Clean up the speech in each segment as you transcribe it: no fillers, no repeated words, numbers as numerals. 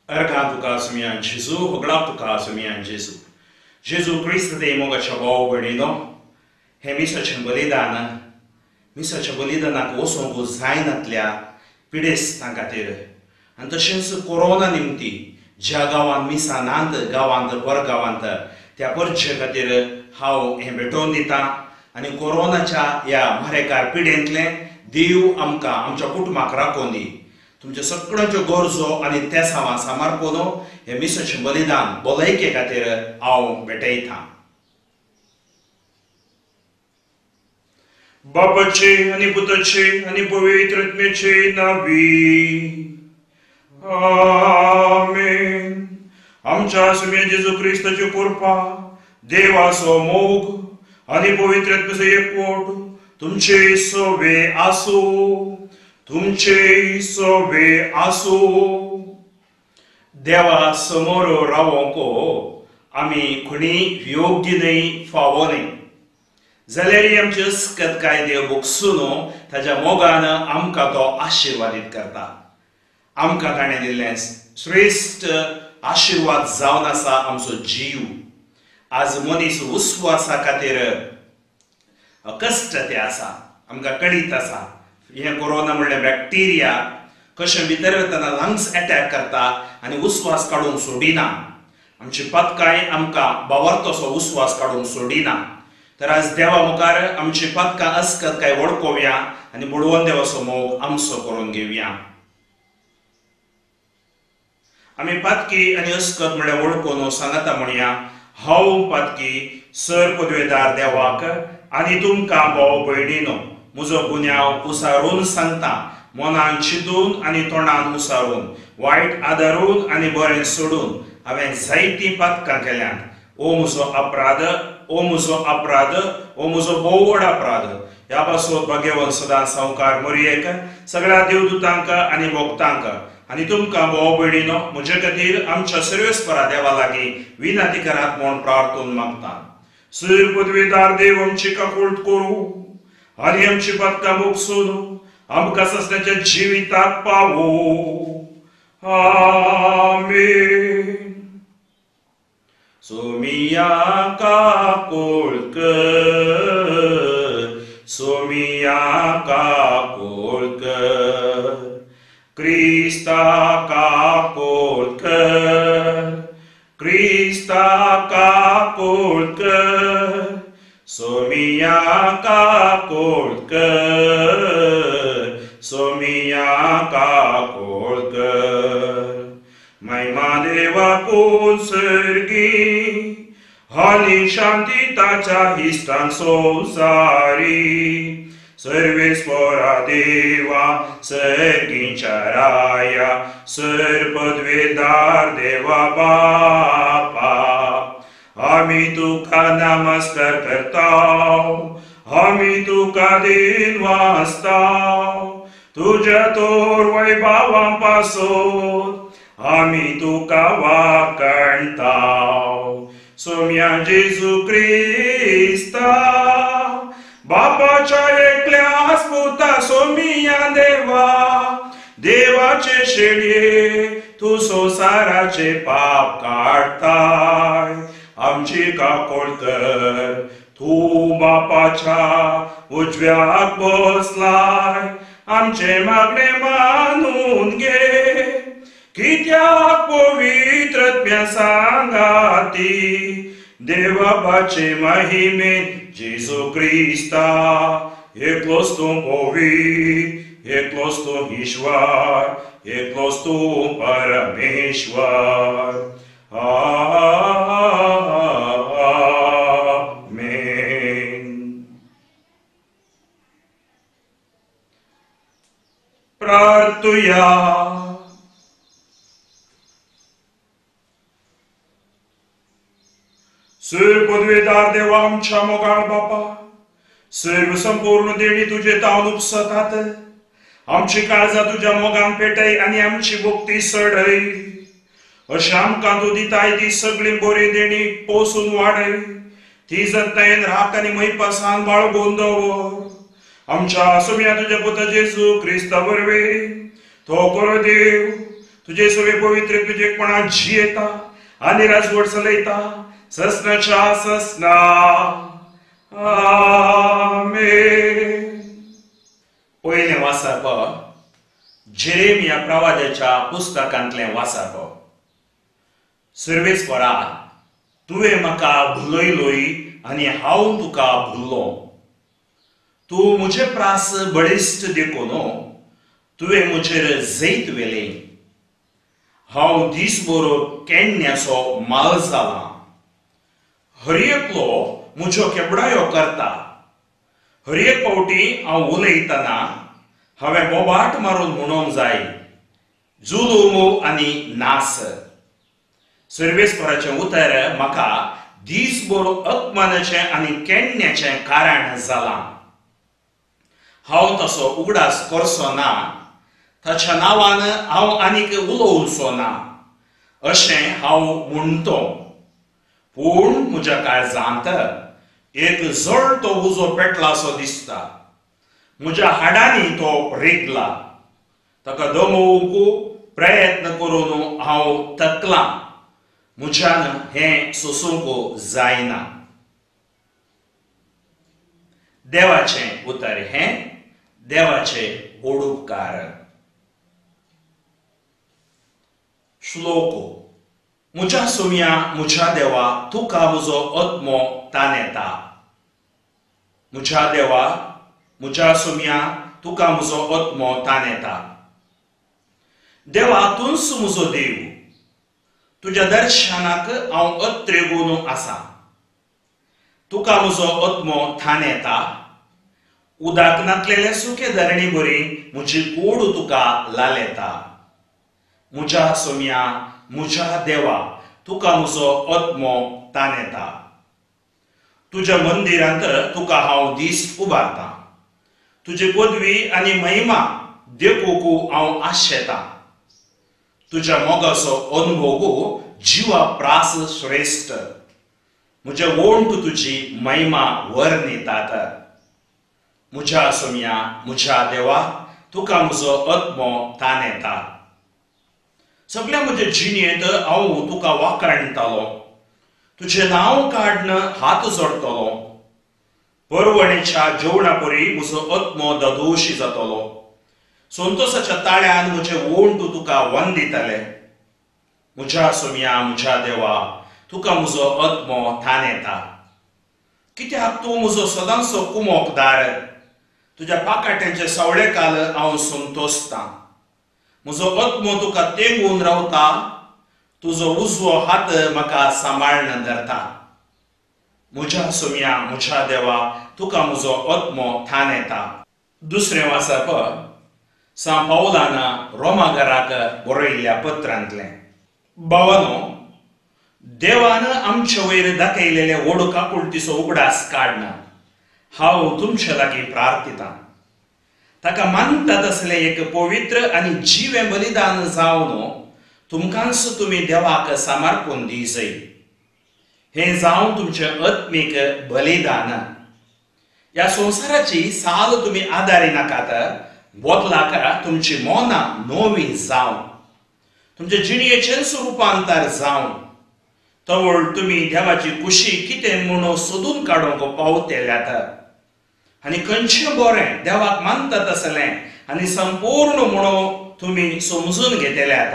अर्घां तुका सुमयान जेजू, होगडाप तुका सुमयान जेजू. जेजू क्रिस्त दे मोगाच्या भाव भयणीनो, हें मिसाचें बलिदान मिसाच्या बलिदानाक वचूंक जायनातल्या पिडेस्तां खातीर आनी तशेंच कोरोना निमती ज्या गांवांत मिसां नात, गांवांत परगांवांत, त्या परचे खातीर हांव हें भेटोवन दितां. आनी कोरोनाच्या ह्या मारेकार पिडेंतलें देव आमकां आमच्या कुटुंबाक राखून दी. तुमच्या सगळ्यांच्यो गरजो आनी तेसांवां सामारपून हें मिसाचें बलिदान भलायके खातीर हांव भेटयतां. बापाचे आनी पुताचे आनी पवित्र आत्म्याचे नांवी आमेन. आमच्या सुम्या जेजू क्रिस्ताची कृपा, देवाचो मोग आनी पवित्र आत्म्याचो एकवट तुमचे सवे आसूं, तुमचे सवे आसूं. देवा समोर रावोंक आमी खणी योग्य न्हय, फावो न्हय, जाल्यार आमची अस्कत काय देव भोगसून ताज्या मोगान आमकां तो आशिर्वादीत करता. आमकां ताणें दिल्लें श्रेश्ठ आशिर्वाद जावन आसा आमचो जीव. आज मनीस उस्वासा खातीर कश्ट ते आसा, आमकां कळीत आसा. हें कोरोना म्हणल्यार बॅक्टेरिया कशें भितर वतना लंग्स एटॅक करता आनी उस्वास काडूंक सोडिना. आमची पदकांय आमकां बावरतसो उस्वास काडूंक सोडिना. तर आज देवा मुखार आमची पदकां अस्कत काय वळखोवया आनी बुडवून देवाचो मोग आमचो करून घेवया. आमी पातकी आनी अस्कत म्हळ्यार वळखून सांगता म्हणया, हांव पातकी सर पदवेदार देवाक आनी तुमकां भाव भयणीनो म्हजो गुन्यांव उसारून सांगता. मनान चिंतून आनी तोंडान उसारून, वायट आदारून आनी बरें सोडून हांवें जायतीं पातकां केल्यांत. ओ म्हजो अपराध, ओ म्हजो अपराध, ओ म्हजो भोव व्हड अपराध. ह्या पासत भाग्यवंत सदां सावकार मोरयेक, सगळ्या देवदूतांक आनी भक्तांक आनी तुमकां भाव भयणीनो म्हजे खातीर आमच्या सर्वेस्परा देवा लागीं विनंती करात म्हूण प्रार्थून मागता. सर पदवेदार देव आमची काकूळट करूं आनी आमची पातकां भोगसून आमकां ससण्याच्या जिविताक पावो. आमेन. सोमिया काकोळ कर, सोमिया काकोळ कर, क्रिस्ता काकोळ कर, क्रिस्ता काकोळ कर, सोमिया काकोळ कर, सोमिया काकोळ कर. महिमा देवाकून सर्गी आनी शांती ताच्या इश्टांक संवसारी. सर्वेस्परा देवा सर्गींच्या राया, सर पदवेदार देवा बापा, आमी तुका नमस्कार करताव, आमी तुका दिन वाचताव. तुज्या तोर वैभावां पासत आमी तुका वाकणताव. सोम्या जेजू क्रिस्ता बापाच्या एकल्या पुता सोमिया देवा, देवाचे शेळये तूं संवसाराचे पाप काडताय, आमची काकूळ कर. तूं बापाच्या उजव्याक बसलाय, आमचे मागणे मानून घे. कित्याक पवित्र आत्म्या सांगाती देवाचे महिमेन जेजू क्रिस्ता, एकलोच तूं पवित्र, एकलोच तूं ईश्वर, एकलोच तूं परमेश्वर. आमेन. प्रार्थुया. सर पदवेदार देवा आमच्या मोगाळ बापा, सर्व संपूर्ण देणी तुजे तावन उपसतात. आमची काळजां तुज्या मोगान पेटय आनी आमची भक्ती सडय. अशें आमकां तूं दिताय ती सगळी बरी देणी पोसून वाडय. ती जतनायेन राख आनी मैपासान बाळगून दवर. आमच्या सोम्या तुज्या पुता जेजू क्रिस्ता वरवीं तो करो देव तुजे सवे पवित्र तुजेपणा जियेता आनी राजवट चलयता ससनाच्या ससना. आमेन. पयलें वाचप जेरेमिया प्रवाद्याच्या पुस्तकांतलें वाचप. सर्वेस्परा, तुवें म्हाका भुलयलोय आनी हांव तुका भुल्लो. तूं म्हजे प्रास बळिश्ट देखून तुवें म्हजेर जैत व्हेलें. हांव दीसभर केन्नासो माल जाला. हर एकलो म्हज्यो केबडायो करता. हर एक फावटी हांव उलयतना हांवें बोबाट मारून म्हणूंक जाय, जुलूम आनी नास. सर्वेस्पराचें उतर म्हाका दीसभर अपमानाचें आनी केन्नाचें कारण जालां. हांव तसो उगडास करचो ना, ताच्या नांवान हांव आनीक उलोवचो ना अशें हांव म्हणटो. पूण म्हज्या काळजांत एक जळतो उजो पेटलासो दिसता. म्हज्या हाडांनी तो रिगला. ताका दमोवंक प्रयत्न करून हांव थकलां. म्हज्यान हें सोसूंक जायना. देवाचें उतर हें देवाचें ओडुपकार. श्लोक. म्हज्या सोम्या, म्हज्या देवा, तुका म्हजो आत्मो तानेता. म्हज्या देवा, म्हज्या सोम्या, तुका म्हजो आत्मो तानेता. देवा, तूंच म्हजो देव. तुज्या दर्शनाक हांव अत्रेगून आसा. तुका म्हजो आत्मो थानेता. उदक नातलेले सुके धरणी बरी म्हजी कूड तुका लालेता. म्हज्या सोम्या, म्हज्या देवा, तुका म्हजो आत्मो तानेता. तुज्या मंदिरांत तुका हांव दीस उबारता. तुजी पदवी आनी महिमा देखूंक हांव आशेता. तुज्या मोगाचो अनुभव जिवा प्रास श्रेश्ठ. म्हजे ओंठ तुजी महिमा वर्णितात. म्हज्या सोम्या, म्हज्या देवा, तुका म्हजो आत्मो तानेता. सगल्या म्हजे जिणेंत हांव तुका वाखाणटालो. तुजें नांव काडून हात जोडटलो. परवणेच्या जेवणा परी म्हजो आत्मो ददोशी जातलो. संतोसाच्या ताळ्यान म्हजे ओंठ तुका वंदितले. म्हज्या सोम्या, म्हज्या देवा, तुका म्हजो आत्मो थानेता. कित्याक तूं म्हजो सदांचो कुमोकदार. तुज्या पाकाट्यांचे सवळे काल हांव संतोसतां. म्हजो आत्मो तुका तेंगून रावता. तुजो उजवो हात म्हाका सांबाळून धरता. म्हज्या सोम्या, म्हज्या देवा, तुका म्हजो आत्मो थानेता. दुसरें वाचप सांत पावलान रोमाघराक बरयल्ल्या पत्रांतलें. भावानो, देवान आमचे वयर दाखयलेले व्हड काकुळटीचो उगडास काडना हांव तुमचे लागीं प्रार्थितां. ताका मानतात असलें एक पवित्र आनी जिवें बलिदान जावन तुमकांच तुमी देवाक समर्पण दिजय. हें जावन तुमचें आत्मीक बलिदान. ह्या संवसाराची साल तुमी आदारी नाकात, बदलाक तुमची मनां नवी जावन तुमचे जिणयेचेंच रुपांतर जावन तवळ तुमी देवाची खुशी कितें म्हणून सोदून काडूंक पावतल्यात आनी खंयचें बरें देवाक मानतात आसलें आनी संपूर्ण म्हणून तुमी समजून घेतल्यात.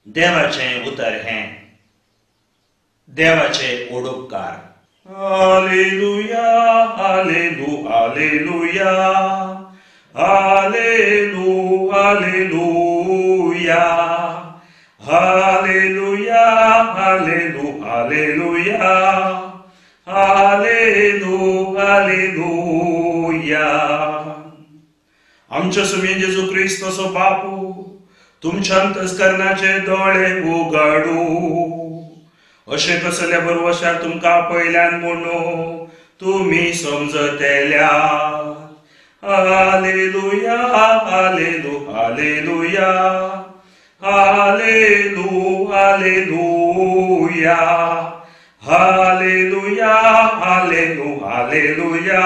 देवाचें उतर हें देवाचे ओडुपकार. हालेलुया, हालेलु, हालेलुया, हालेलु, हालेलुया, हालेलुया, हालेलु, हालेलुया, हालेलु, हालेलुया. आमच्या सुमी जेजू क्रिस्ताचो बापू तुमच्या अंतस्करणाचे दोळे उगाडू. अशें कसल्या बरवशार तुमकां पयल्यान म्हणून तुमी समजतल्या. हालेलुया, हालेलु, हालेलुया, हालेलु, हालेलुया, हालेलुया, हालेलु, हालेलुया,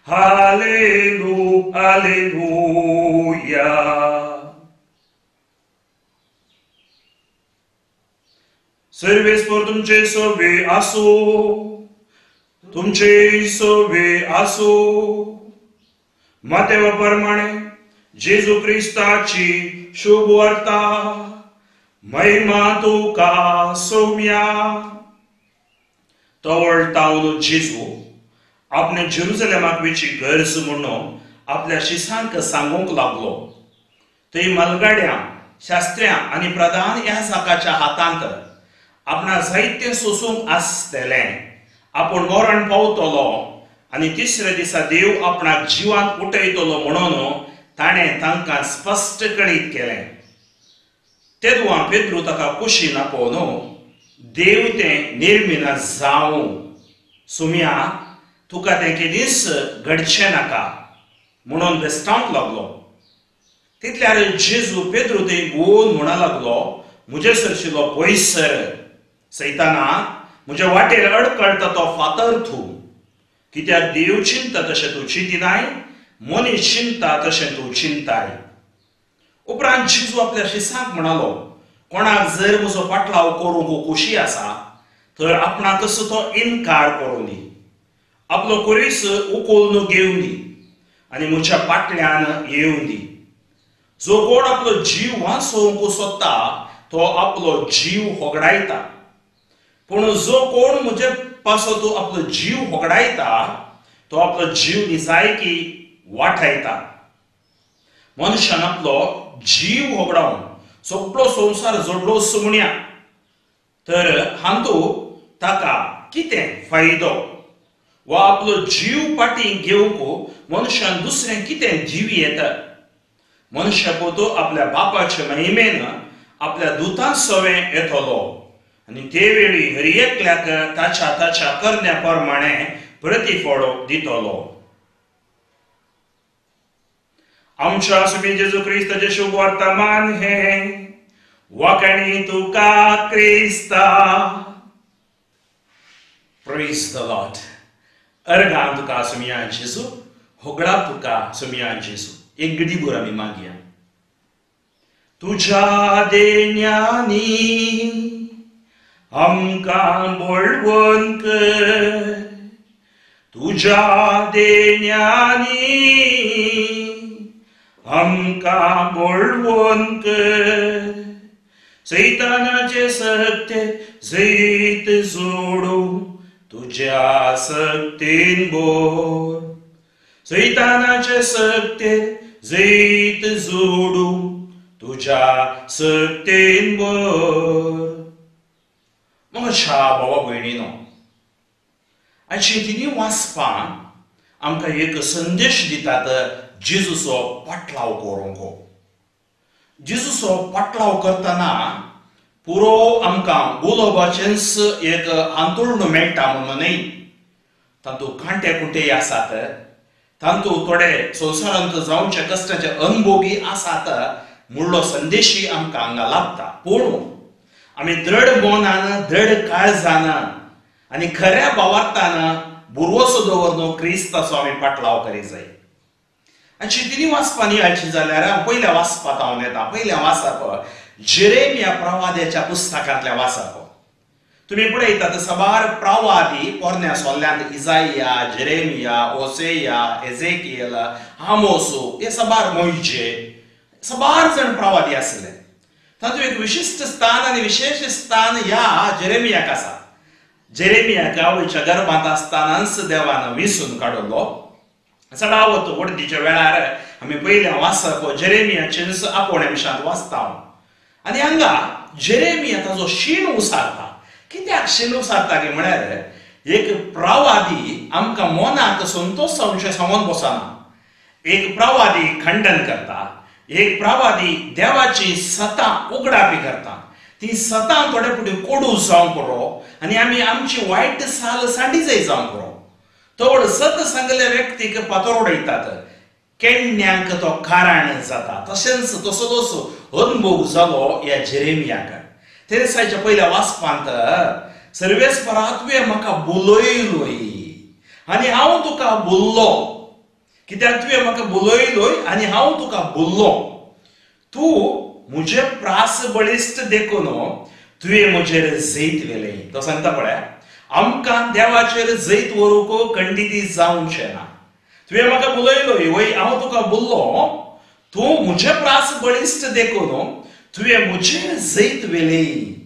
हालेलु, हालेलुया. सर्वेस्पर तुमचे सवे आसो, तुमचे सवे आसो। मातेवा प्रमाणे जेजू क्रिस्ताची शुभ वार्ता। महिमा तुका सोम्या। तवळतावन जेजू आपणे जेरुजलेमाक वेची गरज म्हणून आपल्या शिसांक सांगूंक लागलो। थंय मलगाड्यां, शास्त्र्यां आनी प्रधान याजकाच्या हातांत आपणा जायतें सोसूंक आसतलें, आपूण मरण पावतलो आनी तिसऱ्या दिसा देव आपणाक जिवांत उठयतलो म्हणून ताणें तांकां स्पश्ट कळीत केलें। तेदवा पेद्रू ताका कुशीन आपोवन देव तें निर्मिना जावं, सुम्या तुका तें केदींच घडचें नाका म्हणून बेस्टावंक लागलो। तितल्यार जेजू पेद्रू थंय गोवन म्हणा लागलो, म्हजे सरशिलो पयस सर सैताना, म्हज्या वाटेर अडकळटा तो फातर तूं, कित्याक देव चिंता तशें तूं चिंतिनाय, मनीस चिंता तशें तूं चिंताय। उपरांत जेजू आपल्या शिसांक म्हणालो, कोणाक जर म्हजो पाटलाव करूंक खोशी आसा तर आपणाकच तो इनकार करूं दी, आपलो कुरीस उकोलन घेवं दी आनी म्हज्या पाटल्यान येवं दी। जो कोण आपलो जीव वांचोवंक सोदता तो आपलो जीव होगडायता, पूण जो कोण म्हजे पासत आपलो जीव होगडायता तो आपलो जीव निजायकी वाठायता। मनशान आपलो जीव होगडावन सगळो संवसार जोडलो सुमण्या तर हांतू ताका कितें फायदो, वा आपलो जीव पाटी घेवंक मनशान दुसरें कितें जीव येता। मनशाक तो आपल्या बापाचे महिमेन आपल्या दुतां सवें येतलो आनी ते वेळी हर एकल्याक ताच्या ताच्या करण्या प्रमाणे प्रतिफळ दितलो। आमच्या सुमी जेजू क्रिस्ताचे शुभ वर्तमान हे वाकणी तुका क्रिस्ता। Praise the Lord. अर्गां तुका सुमिया जेजू, होगडा तुका सुमिया जेजू। एक गडी बोर आमी मागया। तुझ्या देण्यानी आमकां बळवंत कर, तुझ्या देण्यानी आमकां बळवंत कर, सैतानाचे सत्य जैत जोडूं तुझ्या सक्तीन बोर, सैतानाचे सत्य जैत जोडूं तुझ्या सक्तीन बोर। म्हज्या भावा भयणीनो, आयची तिनी वाचपान आमकां एक संदेश दितात जेजूचो पाटलाव करूंक। जेजूचो पाटलाव करतना पुरो आमकां उलोवपाचेंच एक हांतुळण मेळटा म्हणून न्हय, तातूंत कांटे कुंटे आसात, तातूंत थोडे संवसारांत जावचे कश्टाचे अनुभोगी आसात म्हणलो संदेशय आमकां हांगा लाभता। पूण आमी दृढ मनान, दृढ काळजान आनी खऱ्या भावार्थान भरवसो दवरून क्रिस्ताचो आमी पाटलाव करीत जाय। आनी तिनी वाचपानी आयची जाल्यार पयल्या वाचपांत हांव येता। पयल्या वाचप जेरेमिया प्रवाद्याच्या पुस्तकांतल्या वाचप। तुमी पळयतात साबार प्रवादी पोरण्या सोल्ल्यांत इजाया, जेरेमिया, ओसेया, एजेकियल, आमोसो हे साबार मोयजे साबार जण प्रवादी आसले। तातूंत एक विशिश्ट स्थान आनी विशेश स्थान ह्या जेरेमियाक आसा। जेरेमियाक आवयच्या गर्भांत आसतनाच देवान विसून काडलो। चडावत वडदीच्या वेळार आमी पयल्या वाचप जेरेमियाचेंच आपोवण्या विशांत वाचता। आनी हांगा जेरेमिया ताजो शीण उसारता। कित्याक शीण उसारता की म्हळ्यार एक प्रवादी आमकां मनाक संतोश जावचें सांगून बसना। एक प्रवादी खंडन करता, एक प्रवादी देवाची सतां उगडापी करता, ती सतां थोडे फावटी कोडू जावंक पुरो आनी आमी आमची वायट साल सांडीजय जावंक पुरो। तवळ सत सांगल्या व्यक्तीक पातोर उडयतात, केण्यांक तो कारण जाता। तशेंच तसोच अनुभव जालो ह्या जेरेमियाक। तेरेसाच्या पयल्या वाचपांत सर्वेस्परा तुवें म्हाका बोलयलोय आनी हांव तुका बोल्लो, कित्याक तुवें म्हाका बोलयलोय आनी हांव तुका बोल्लो, तूं म्हजें प्रास बळिश्ट देखून तुवें म्हजेर जैत व्हेलें. तो सांगता पळया, आमकां देवाचेर जैत व्हरूंक खंडिती जावचें ना. तुवें म्हाका बोलयलो वय, हांव तुका बोल्लो, तूं म्हजे प्रास बळिश्ट देखून तुवें म्हजेर जैत व्हेलें.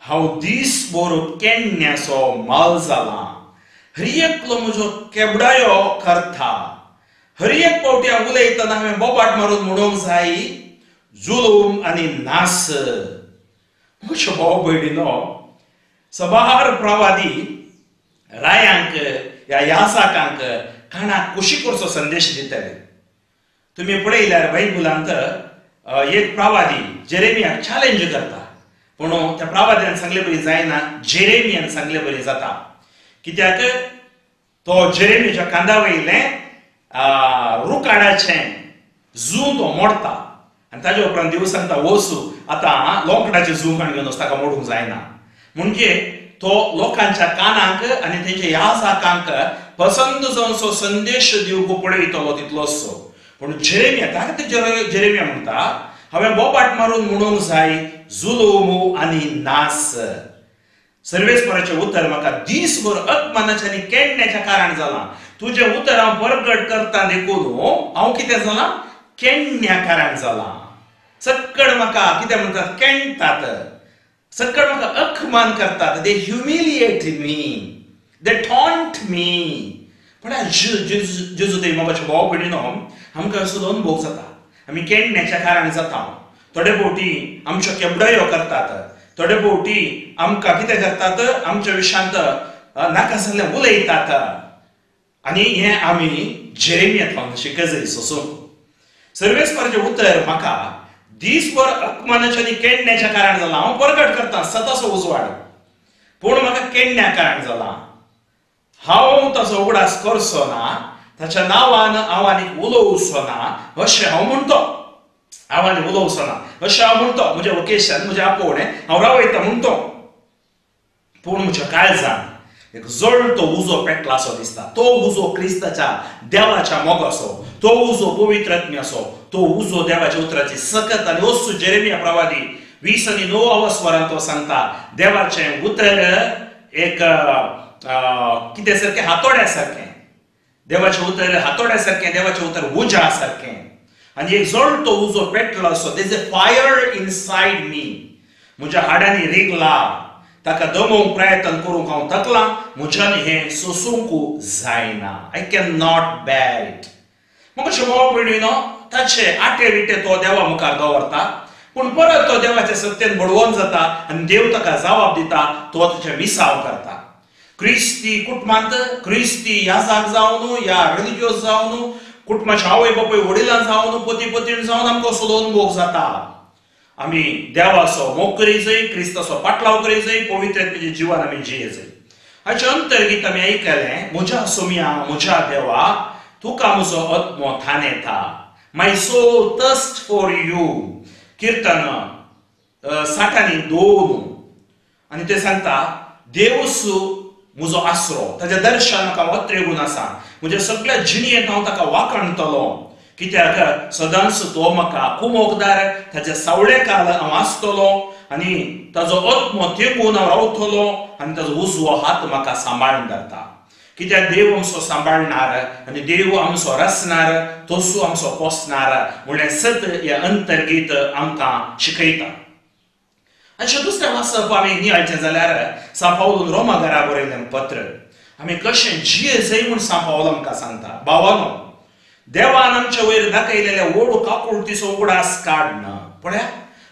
हांव दीसभर केन्नासो माल जाला, हर एकलो म्हजो केबडायो करता. हर एक फावटी हांव उलयतना हांवें बोबाट मारून म्हणूंक जाय, जुलूम आनी नास. म्हज्या भाव भयणीनो, सबार प्रवादी रायांक ह्या यासाकांक काणाक कुशी करचो संदेश दितले. तुमी पळयल्यार बायबलांत एक प्रवादी जेरेमियाक चॅलेंज करता, पूण त्या प्रवाद्यान सांगले बरी जायना, जेरेमियान सांगले बरी जाता. कित्याक तो जेरेमियाच्या कांदा वयलें रुकाडाचें जू तो मोडटा आनी ताजे उपरांत देव सांगता, वचू आतां लोकडाचें जू काण घेवन वच, ताका मोडूंक जायना. म्हणजे तो लोकांच्या कानाक आनी तेंच्या यासाकांक पसंद जावचो संदेश दिवंक पळयतलो तितलोचो. पूण जेरेमिया, ताका ते जेरेमिया म्हणटा, हांवें बोबाट मारून म्हणूंक जाय, जुलूम आनी नास. सर्वेस्पराचें उतर म्हाका दीसभर अपमानाचें आनी केडण्याच्या कारण जालां. तुजें उतर हांव परगट करता देखून हांव कितें जालां, केडण्या कारण जालां. सक्कड म्हाका कितें म्हणटात, केणटात, सक्कड म्हाका अपमान करतात. They humiliate me, they taunt me. पण जेजू देव बाबाच्या भाव भयणीनो, आमकां असो अनुभव जाता, आमी केडण्याच्या कारण जाता. थोडे फावटी आमच्यो केबडायो करतात, थोडे फावटी आमकां कितें करतात, आमच्या विशांत नाका जाल्लें उलयतात. आनी हें आमी जेरेमियांतल्यान शिकजाय सोसून. सर्वेस्पराचें उतर म्हाका दीसभर अपमानाच्या आनी केडण्याच्या कारण जालां. हांव परगट करता सताचो उजवाड, पूण म्हाका केडण्या कारण जालां. हांव ताचो उगडास करचो ना, ताच्या नांवान हांव आनीक उलोवचो ना अशें हांव म्हणटो. हांव आनी उलोवचो ना अशें हांव म्हणटो. म्हजें वोकेशन, म्हजें आपोवणें हांव रावयता म्हणटो, पूण म्हज्या काळजान एक जळतो उजो पेटला असो दिसता. तो उजो क्रिस्ताच्या देवाच्या मोगाचो, तो उजो पवित्र आत्म्याचो, तो उजो देवाच्या उतराची सकत. आनी वस्तू जेरेमिया प्रवादी 20 आनी 9 स्वरांत तो सांगता, देवाचें उतर एक कितें सारकें, हातोड्या सारकें. देवाचें उतर हातोड्या सारकें, देवाचें उतर उज्या सारकें. आनी एक जळतो उजो पेटलो असो, there is a fire inside me. म्हज्या हाडांनी रिगला, ताका दमोवंक प्रयत्न करूंक हांव थकलां, म्हज्यान हें सोसूंक जायना. I can not bear it. म्हाका भाव भयणीनो, ताचे आटे विटे तो देवा मुखार दवरता, पूण परत तो देवाच्या सत्तेन बडवोन जाता आनी देव ताका जबाब दिता, तो ताचें मिसाव करता. क्रिस्ती कुटुंबांत क्रिस्ती याजाक जावन या रिलिजियस जावन, कुटुंबाच्या आवय बापूय वडिलां जावन, पती पतीण जावन आमकां असो अनुभव जाता. आमी देवाचो मोग करीत जाय, क्रिस्ताचो पाटलाव करीत जाय, पवित्र आत्म्याचें जिवन आमी जिये जाय. हाचें अंतर्गीत आमी आयकलें, म्हज्या सोम्या म्हज्या देवा, तुका म्हजो आत्मो थानेता. My soul thirst for you. किर्तन 62. आनी ते सांगता, देवसू म्हजो आसरो, ताच्या दर्शन म्हाका वत्रेगून आसा, म्हज्या सगळ्या जिणेंत हांव ताका वाखाणटलो. कित्याक सदांच तो म्हाका कुमोकदार, ताच्या सावळे काल हांव आसतलो आनी ताजो आत्मो तेंकून हांव रावतलो आनी ताजो उजवो हात म्हाका सांबाळून धरता. कित्याक देव आमचो सांबाळणार आनी देव आमचो रचणार, तसो आमचो पोसणार म्हणल्यार सत हे अंतर्गीत आमकां शिकयता. अशें दुसरें वाचप आमी नियाळचें जाल्यार सांव पावलून रोमा घरा बरयल्लें पत्र आमी कशें जिये जाय म्हूण सांव पावल आमकां सांगता. भावानो, देवान आमच्या वयर दाखयलेल्या व्हड काकुळटीचो उगडास काडना. पळया,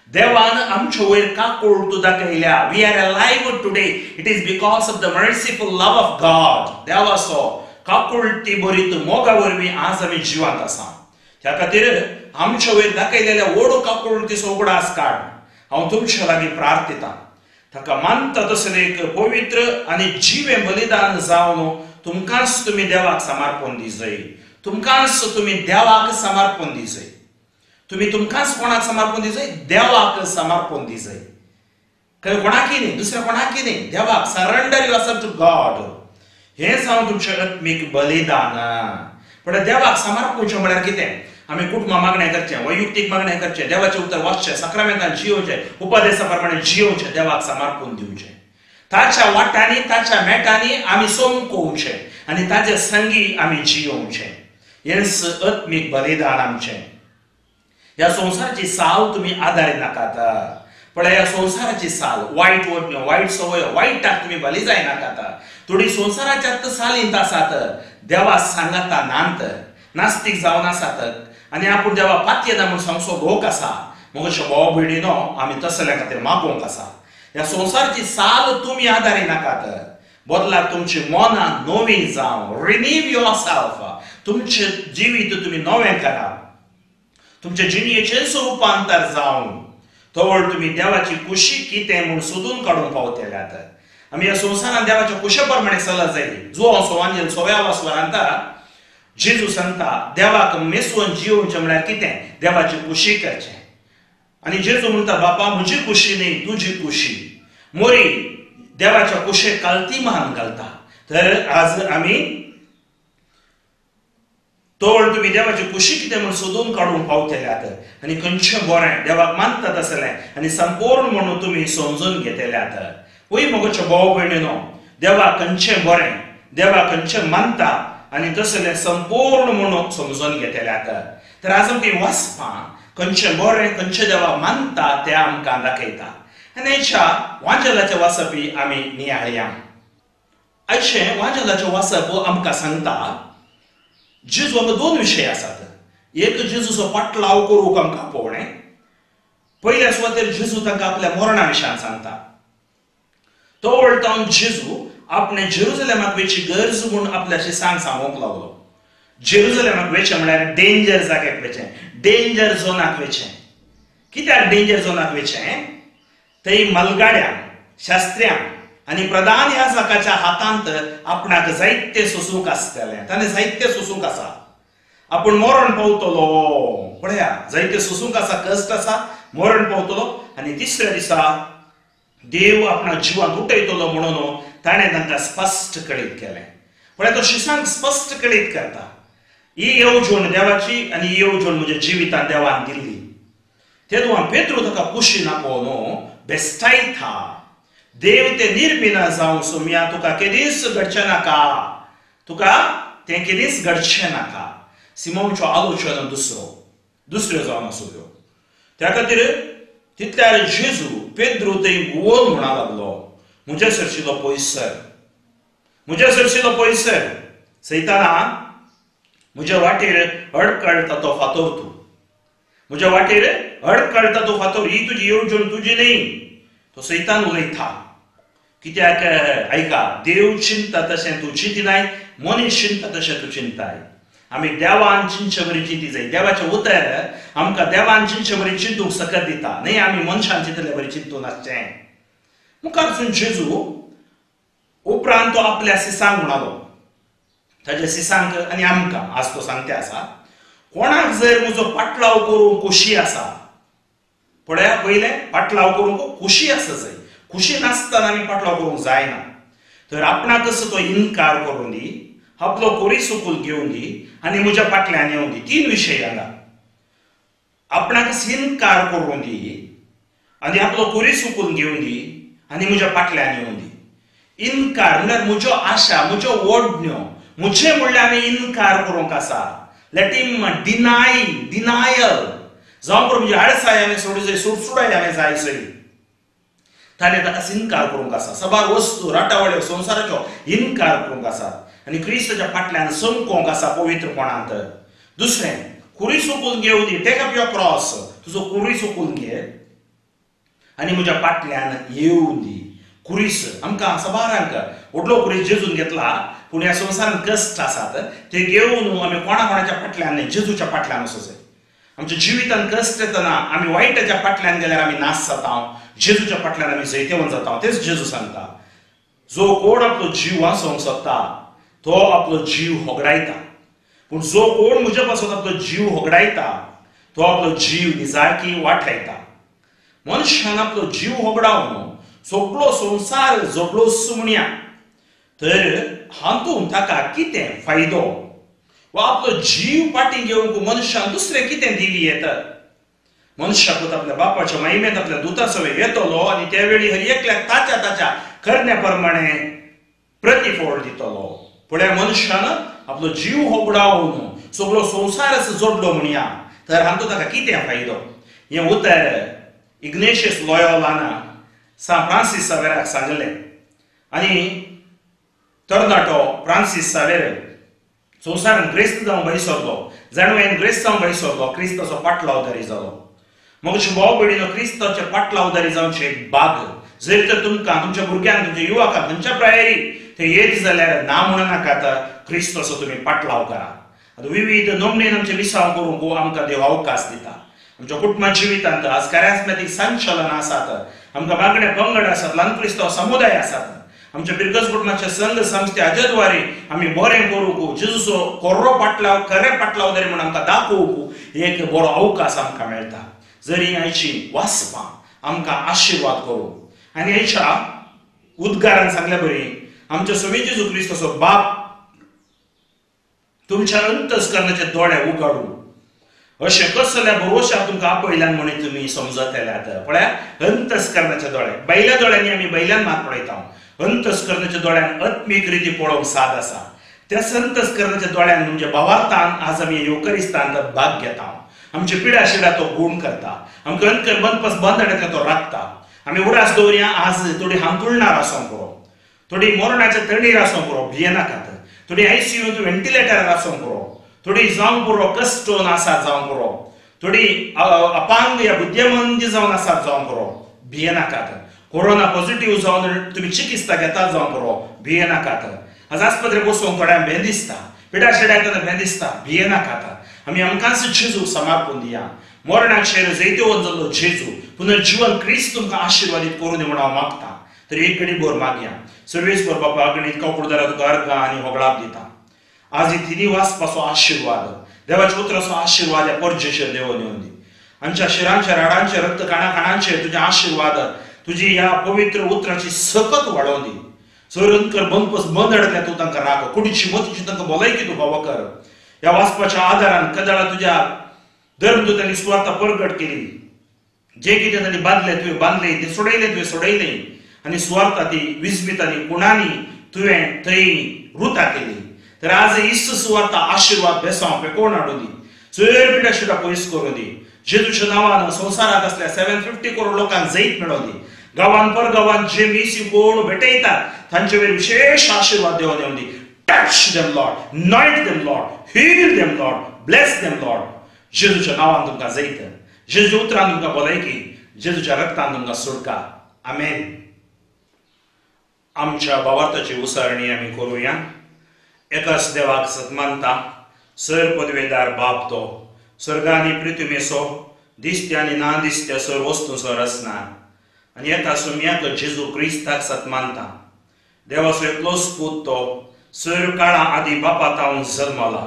देवान आमच्या वयर काकुळटू दाखयल्या. We are alive today, it is because of the merciful love of God. देवाचो काकुळटी भरीत मोगा वरवीं आज आमी जिवंत आसा. त्या खातीर आमच्या वयर दाखयलेल्या व्हड काकुळटीचो उगडास काड. हांव तुमच्या लागीं प्रार्थिता, ताका मानता तसलें एक पवित्र आनी जिवें बलिदान जावन तुमकांच तुमी देवाक समर्पण दिजय. तुमकांच तुमी देवाक समर्पण दिजय. तुमी तुमकांच कोणाक समर्पण दिजय? देवाक समर्पण दिजय. कोणाकी न्ही, दुसऱ्या कोणाकी न्ही, देवाक. Surrender yourself to God. हें जावन तुमचें आत्मीक बलिदान. पण देवाक समर्पण म्हळ्यार कितें? आमी कुटुंबा मागणें करचें, वैयक्तीक मागणें करचें, देवाचें उतर वाचचें, साक्रामेंतान जियोवचें, उपदेसा प्रमाणे जियोवचें, देवाक समर्पण दिवचें. ताच्या वाटांनी ताच्या मेटांनी आमी सोमकोवचें आनी ताचे संगी आमी जियोवचें. हेंच आत्मीक बलिदान आमचें. ह्या संवसाराची साल तुमी आदारी नाकात. पळय, ह्या संवसाराची साल, वायट वडण्यो, वायट संवयो, वायटाक तुमी बली जायनाकात. थोडी संवसाराच्या सालींत आसात, देवा सांगाता नांत, नास्तीक जावन आसात आनी आपूण देवा पातयेना म्हूण सांगचो लोक आसा. मग अशें भाव भयणीनो, आमी तसल्या खातीर मागोवंक आसा. ह्या संवसाराची साल तुमी आदारी नाकात, बदलाक तुमची मनां नवी जावं. Renew your self. तुमचें जिवीत तुमी नवें करात, तुमच्या जिणयेचेंच रुपांतर जावन तवळ तुमी देवाची कुशी कितें म्हूण सोदून काडूंक पावतल्यात. आमी ह्या संवसारांत देवाच्या कुशे प्रमाणे चलत जाय. जुवांव सोवांजेल सोव्या स्वरांत जेजू सांगता, देवाक मेसोवन जियोवचें म्हळ्यार कितें? देवाची कुशी करचें. आनी जेजू म्हणटा, बापा म्हजी कुशी न्ही, तुजी कुशी. मोरी देवाच्या कुशेक कालती मान घालता. तर आज आमी तोळ तुमी देवाची कुशी कितें म्हूण सोदून काडूंक पावतल्यात आनी खंयचें बरें देवाक मानतात आसलें आनी संपूर्ण म्हणून तुमी समजून घेतल्यात. वय मगोचे भाव भयणीनो, देवाक खंयचें बरें, देवाक खंयचें मानता आनी तसलें संपूर्ण म्हणून समजून घेतल्यात. तर आज आमकां वाचपां खंयचें बरें खंयचें देवाक मानता तें आमकां दाखयता. आनी आयच्या वांजेलाचें वाचपी आमी नियाळया. आयचें वांजेलाचें वाचप आमकां सांगता जेजू हांगा दोन विशय आसात. एक, जेजूचो पाटलाव करूंक आमकां आपोवणें. पयल्या सुवातेर जेजू तांकां आपल्या मरणा विशयान सांगता. तो वळटावन जेजू आपणे जेरुजलेमाक वेची गरज म्हूण आपल्या शिसांक सांगूंक लागलो. जेरुजलेमाक वेचें म्हळ्यार डेंजर जाग्याक वेचें, डेंजर झोनाक वेचें. कित्याक डेंजर झोनाक वेचें? थंय मलगाड्यांक, शास्त्र्यांक आनी प्रधान याजकाच्या हातांत आपणाक जायते सोसूंक आसतलें. ताणें जायते सोसूंक आसा. आपूण मरण पावतलो. पळया, जायते सोसूंक आसा, कश्ट आसा, मरण पावतलो आनी तिसऱ्या दिसा देव आपणा जिवांत उठयतलो म्हणून ताणें तांकां स्पश्ट कळीत केलें. पळय, तो शिसांक स्पश्ट कळीत करता. ही येवजण देवाची आनी ही येवजण म्हज्या जिवितांत देवान दिल्ली. तेदों पेत्रू ताका कुशीन आपोवन बेस्टायता, देव ते निर्मिना जावं सोम्या, तुका केदींच घडचें नाका, तुका तें केदींच घडचें नाका. सिमोनचो आलोचन दुसऱ्यो जावन आसल्यो. त्या खातीर तितल्यार जेजू पेद्रू थंय गुवोन म्हणा लागलो, म्हज्या सरशिलो पयसर, म्हज्या सरशिलो पयसर, सैताना म्हज्या वाटेर अडकळटा तो फातोर, तूं म्हज्या वाटेर अडकळटा तो फातोर, ही तुजी येवजण तुजी न्ही. तो सैतान उलयता. कित्याक आयका, देव चिंता तशें तूं चिंतिनाय, मनीस चिंता तशें तूं चिंताय. आमी देवान चिंतचे बरी चिंती जाय. देवाचें उतर आमकां देवान चिंतचे बरी चिंतूंक सकत दिता, न्ही आमी मनशान चिंतले बरी चिंतून आसचें. मुखारसून जेजू उपरांत तो आपल्या सिसांक म्हणालो, ताच्या सिसांक आनी आमकां आज तो सांगते आसा, कोणाक जर म्हजो पाटलाव करूंक खोशी आसा, पळया पयलें पाटलाव करूंक खोशी आसा जाय, खोशी नासतना आमी पाटलाव करूंक जायना. तर आपणाकच तो इनकार करूं दी, आपलो कोरी सुकूल घेवन दी आनी म्हज्या फाटल्यान येवन दी. तीन विशय हांगा. आपणाकच इनकार करूं दी आनी आपलो कोरी सुकूल घेवन दी आनी म्हज्या फाटल्यान येवन दी. इनकार म्हणल्यार म्हज्यो आशा, म्हज्यो ओडण्यो, म्हजें म्हणल्यार आमी इनकार करूंक आसा. Let him deny, denial जावं पुरो, म्हणजे आळसाय हांवें सोडूं जाय, सुडसुडाय हांवें जाय सय. ताणें ताका इनकार करूंक आसा. साबार वस्तू राटावळ्यो संवसाराच्यो इनकार करूंक आसा आनी क्रिस्ताच्या फाटल्यान समकोंक आसा पवित्रपणांत. दुसरें, कुरी सुकून घेवन दी, टेक अप your cross, तुजो कुरी सुकून घे आनी म्हज्या फाटल्यान येवन दी. कुरीस आमकां साबारांक व्हडलो कुरीस जेजून घेतला, पूण ह्या संवसारांत कश्ट आसात ते घेवन आमी कोणा कोणाच्या फाटल्यान न्ही, जेजूच्या फाटल्यान वचूं जाय. आमच्या जिवितांत कश्ट येतना आमी वायटाच्या फाटल्यान गेल्यार आमी नाश जाता, जेजूच्या फाटल्यान आमी जैतेवंत जाता. तेच जेजू सांगता, जो कोण आपलो जीव वाचोवंक सोदता तो आपलो जीव होगडायता, पूण जो कोण म्हज्या पासून आपलो जीव होगडायता तो आपलो जीव निजाकी वाटायता. मनशान आपलो जीव होगडावन सगळो संवसार जोडलो म्हणया, तर हातूंत ताका कितें फायदो वा आपलो जीव पाटी घेवंक मनशान दुसरें कितें दिवी येता? मनशाकूच आपल्या बापाच्या महिमेंत आपल्या दुता सवे येतलो आनी त्या वेळी हर एकल्याक ताच्या ताच्या करण्या प्रमाणे प्रतिफळ दितलो. पळया मनशान आपलो जीव होगडावन सगळो संवसारच जोडलो म्हणया तर हांतूं ताका कितें फायदो? हें उतर इग्नेशियस लॉयोलान सान फ्रांसीस सावेराक सांगलें आनी तरणाटो फ्रांसीस सावेर संवसारान ग्रेस्त जावन भायर सरलो, जाणवयान ग्रेस्त जावन भायर सरलो, क्रिस्ताचो पाटलावदारी जालो. मग भाव भयणीनो, क्रिस्ताचे पाटलावदारी जावचे एक बाग जर तर तुमकां, तुमच्या भुरग्यांक, तुमच्या युवकांक, तुमच्या प्रायरी ते येत जाल्यार ना म्हणनाकात, क्रिस्ताचो तुमी पाटलाव करा. आतां विविध नमणेन आमचे मिसांव करूंक आमकां देव अवकाश दिता. आमच्या कुटुंबा जिवितांत आज कॅरिस्मॅटीक संचलन आसात, आमकां मागणे पंगड आसात, ल्हान क्रिस्तांव समुदाय आसात, आमच्या बिरगज कुटुंबाच्या संघ संस्थे हाज्या आमी बरें करूंक, जेजूचो कोर्रो पाटलाव, खरें पाटलाव तरी म्हूण आमकां दाखोवंक एक बरो अवकाश आमकां मेळटा. जरी आयची वाचपां आमकां आशिर्वाद करूं आनी आयच्या उद्गारान सांगल्या बरी आमच्या स्वामी जेजू क्रिस्ताचो बाप तुमच्या अंतस्करणाचे दोळे उगाडूं अशें कसल्या भरोशाक तुमकां आपयल्यान म्हणून तुमी समजतल्यात. पळया, अंतस्करणाचे दोळे, बैल्या दोळ्यांनी आमी बैल्यान मात पळयता, अंतस्करणाच्या दोळ्यान आत्मीक रिती पळोवंक साद आसा. त्या संतस्करणाच्या दोळ्यान म्हणजे भावार्थान आज आमी येवकरिस्तान भाग घेता. आमचे पिडा शिडा तो गूण करता, आमकां अंतर बंदपस बंद हाडटा तो राखता. आमी उडास दवरया, आज थोडी हांतुळणार आसूंक पुरो, थोडी मरणाच्या तणीर आसूंक पुरो, भियेनाकात. थोडी आयसीयूंत व्हेंटिलेटरार आसूंक पुरो, थोडी जावंक पुरो कस्टोन आसात जावंक पुरो, थोडी अपांग या बुद्धिमंद जावन आसात जावंक पुरो, भियेनाकात. कोरोना पॉझिटिव्ह जावन तुमी चिकित्सा घेतात जावंक पुरो, भियेनाकात. आज आस्पत्रे बसूंक थोड्यांक भें दिसता, पिडा शिड्याक भें दिसता, भियेनाकात. आमी आमकांच जेजू समर्पण दिया. मरणाचेर जैतवंत जाल्लो जेजू पुनर्जीवन क्रिस्त तुमकां आशिर्वादीत करूं दी म्हूण हांव मागता. तर एक घडी भर मागया. सर्वेस्पर बापा, अगणीत कवकुडदारा तुका अर्गां आनी होगळाप दिता. आज ही तिनी वाचपाचो आशिर्वाद, देवाच्या उतराचो आशिर्वाद ह्या परजेचेर देवोन येवन दी. आमच्या शिरांच्या, राडांचे, रक्त काणा खाणांचेर तुजे आशिर्वाद, तुजी ह्या पवित्र उतराची सकत वाडोवन दी. सोयरंकर बंदपस बंद अडकल्या तूं तांकां राख, कुडीची मतीची तांकां भलायकी तूं फावो कर. ह्या वाचपाच्या आदारान कदाळा तुज्या धर्मदूतांनी सुवार्ता परगट केली, जे कितें तांणी बांदलें तुवें बांदलें, तें सोडयलें तुवें सोडयलें आनी सुवार्ता ती विस्मितांनी कुणांनी तुवें थंय रुता केली. तर आज इस्त सुवार्ता आशिर्वाद बेसांव पेकोवन हाडूं दी, चड पिड्या शिटा पयस करूं दी. जेजूच्या नांवान संवसारांत असल्या 750 करोड लोकांक जैत मेळोवं दी. गांवान परगांवान जे मिसी कोण भेटयतात तांचे वयर विशेष आशिर्वाद देवन येवं दी. Touch them, Lord. Anoint them, Lord. Heal them, Lord. Bless them, Lord. जेजूच्या नांवान तुमकां जैत, जेजूच्या उतरान तुमकां भलायकी, जेजूच्या रक्तान तुमकां सुटका. आमेन. आमच्या भावार्थाची उसारणी आमी करुया. एकाच देवाक सतमानता, सर पदवेदार बाप तो स्वर्ग आनी पृथ्वीचो दिसत्या आनी ना दिसत्या सर वस्तूंचो रचना आनी एका सुम्याक जेजू क्रिस्ताक सतमानता. देवाचो एकलोच पूत तो सर काळा आदी बापा तावन जल्मला,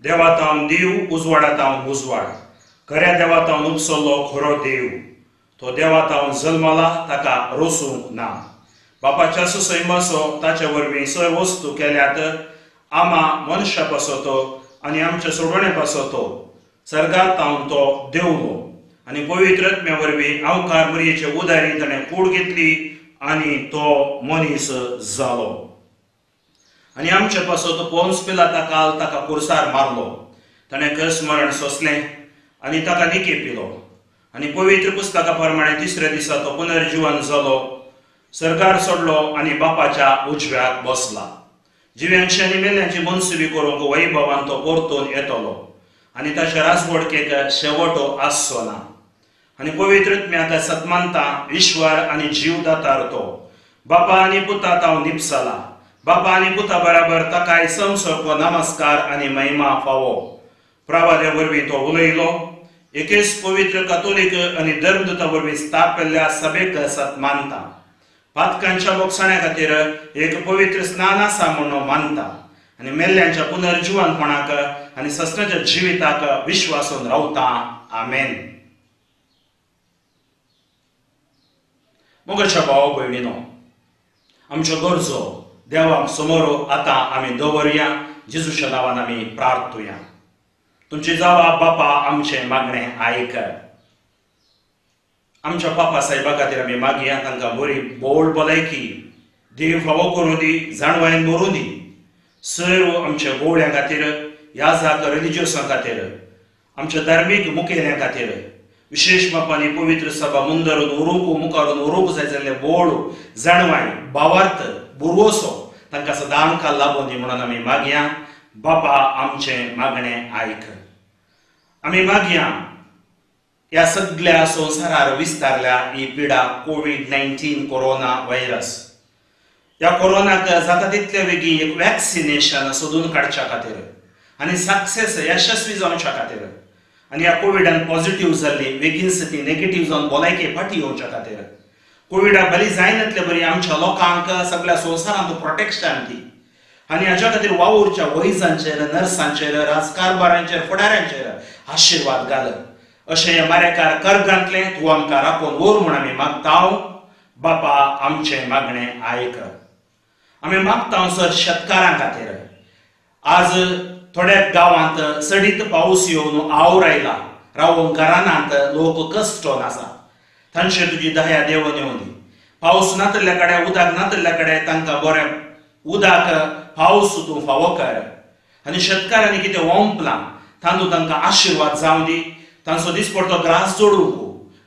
देवा तावन देव, उजवाडा तावन उजवाड, खऱ्या देवा तावन उपसल्लो खरो देव. तो देवा तावन जल्मला, ताका रोसूंक ना. बापाच्या सुसैमाचो ताचे वरवीं सर वस्तू केल्यात आमा मनशा पासतो आनी आमच्या सोडवणे पासतो सर्गात तावन तो देवलो आनी पवित्र आत्म्या वरवीं आवकार मरयेचे उदारी ताणें कूड घेतली आनी तो मनीस जालो आनी आमचे पासत पोन्स पिलाता काल ताका कुर्सार मारलो. ताणें कस मरण सोंसलें आनी ताका निके पिलो आनी पवित्र पुस्तका प्रमाणे तिसऱ्या दिसा तो पुनर्जीवन जालो, सरकार सोडलो आनी बापाच्या उजव्याक बसला. जिव्यांची आनी मेल्यांची मनसुबी करूंक वैभवान तो परतून येतलो आनी ताच्या राजवडकेक शेवटो आसचो ना. आनी पवित्र आत्म्याक सतमानता, ईश्वर आनी जीव दातार तो बापा आनी पुता ताव निपसला. बापा आनी पुता बराबर ताकाय समसरको नमस्कार आनी महिमा फावो. प्रवाद्या वरवीं तो उलयलो. एकेच पवित्र कातोलीक आनी धर्मदूता वरवीं स्थापिल्ल्या सभेक सतमानता. पातकांच्या बोगसाण्या खातीर एक पवित्र स्नान आसा म्हूण मानता आनी मेल्ल्यांच्या पुनर्जीवनपणाक आनी सस्नाच्या जिविताक विश्वासून रावता. आमेन. मोगाच्या भाव भयणीनो, आमच्यो गरजो देवाक समोर आतां आमी दवरया, जेजूच्या नांवान आमी प्रार्थुया. तुमची जावा बापा आमचें मागणें आयक. आमच्या पापा साहेबा खातीर आमी मागया, तांकां बरी बोळ भलायकी देव फावो करूं दी, जाणवायन भरूं दी. सर्व आमच्या गोवळ्यां खातीर, ह्या जाक रिलिजियसां खातीर, आमच्या धार्मीक मुखेल्यां खातीर, विशेश बापांनी पवित्र सभा मुंदरून व्हरूंक मुखारून व्हरूंक जाय जाल्ले बोळ जाणवाय भावार्थ बुरवसो तांकां सदांकाळ लाबोवन दी म्हणून आमी मागया. बापा आमचें मागणें आयक. आमी मागया ह्या सगळ्या संवसारार विस्तारल्या ही पिडा कोवीड-19 कोरोना व्हायरस, ह्या कोरोनाक जाता तितले बेगीन एक वॅक्सिनेशन सोदून काडच्या खातीर आनी सक्सेस यशस्वी जावच्या खातीर आनी ह्या कोविडान पॉझिटिव्ह जाल्ली बेगीन ती नेगेटिव्ह जावन भलायके फाटी येवच्या खातीर, कोविडाक बरी जायनातले बरी आमच्या लोकांक सगळ्या संवसारांत प्रोटेक्शन दी आनी हाच्या खातीर वावुरच्या वैजांचेर, नर्सांचेर, राजकारभारांचेर, फुडाऱ्यांचेर आशिर्वाद घाल. अशें हे मारेकार कर्गांतलें तूं आमकां राखून व्हर म्हूण आमी मागता. बापा आमचें मागणें आयक. आमी मागता सर शेतकारां खातीर. आज थोड्या गांवांत सडीत पावस येवन आवर आयला, रावूंक घरानांत लोक कश्टोन आसा, तांचेर तुजी दया देवून येवन दी. पावस नातल्या कडेन, उदक नातल्या कडेन तांकां बरें उदक पावस तूं फावो कर आनी शेतकारांनी कितें ओंपलां तातूंत तांकां आशिर्वाद जावं दी, तांचो दिसपडतो ग्रास जोडूंक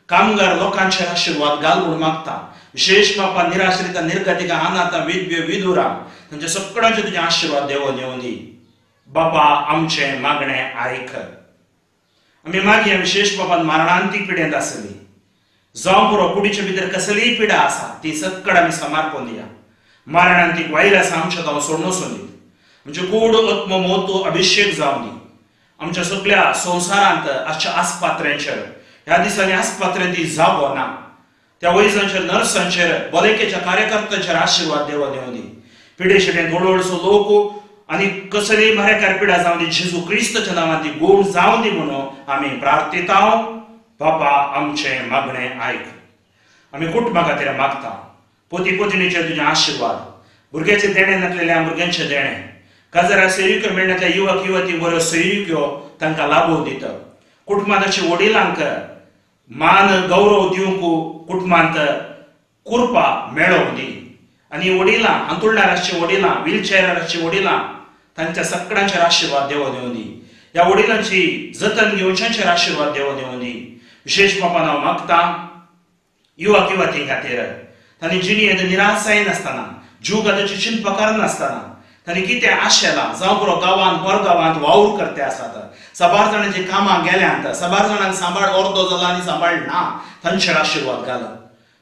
कामगार लोकांचेर आशिर्वाद घाल म्हूण मागता. विशेष बापा निराश्रिता, निर्गतिका, अनाथा, विधव्य, विधुरा तांच्या सगळ्यांचे तुजें आशिर्वाद देवून येवन दी. बापा आमचें मागणें आयक. आमी मागया विशेष बापान मरणांतीक पिडेंत आसली जावं पुरो, कुडीचे भितर कसलीय पिडा आसा ती सगळं आमी समर्पण दिया. मरणांतीक व्हायरस आमच्या जावं सोडून वचून दी, आमचे कोड आत्म मोतो अभिशेक जावं दी. आमच्या सगळ्या संवसारांत आसच्या आस्पात्र्यांचेर ह्या दिसांनी आस्पात्र्यांत जागो ना, त्या वैजांचेर, नर्सांचेर, भलायकेच्या कार्यकर्त्यांचेर आशिर्वाद देवा देवूं दी. पिडे शेटेन हळूहळूसो लोक आनी कसलीय मारेकार पिडा जावं दी, जेजू क्रिस्ताच्या नांवान ती गोड जावं दी म्हणून आमी प्रार्थता. बापा आमचें मागणें आयक. आमी कुटुंबा खातीर मागता, पोती पोतिणीचेर तुजें आशिर्वाद, भुरग्याचें देणें नासलेल्या भुरग्यांचें देणें, काजारा सैरिक्यो मेळनातल्या युवक युवती बऱ्यो सैरिक्यो तांकां लाबोवन दिता. कुटुंबांत अशे वडिलांक मान गौरव दिवंक कुटुंबांत कृपा मेळोवं दी आनी वडिलां हांतुळणार आसची वडिलां, व्हीलचेरार आसची वडिलां तांच्या सगळ्यांचेर आशिर्वाद देवून येवं दी. ह्या वडिलांची जतन घेवच्यांचेर आशिर्वाद देवून येवं दी. विशेष बापान हांव मागता युवक युवती खातीर, तांणी जिणेंत निराश जायनासतना, जीव घाताची चिंतपा करनासतना तांणी कितें आशेलां जावं पुरो गांवांत परगांवांत वावर करते आसात, साबार जाणांची कामां गेल्यांत, साबार जाणांक सांबाळ अर्दो जाला आनी सांबाळ ना, तांचेर आशिर्वाद घाल.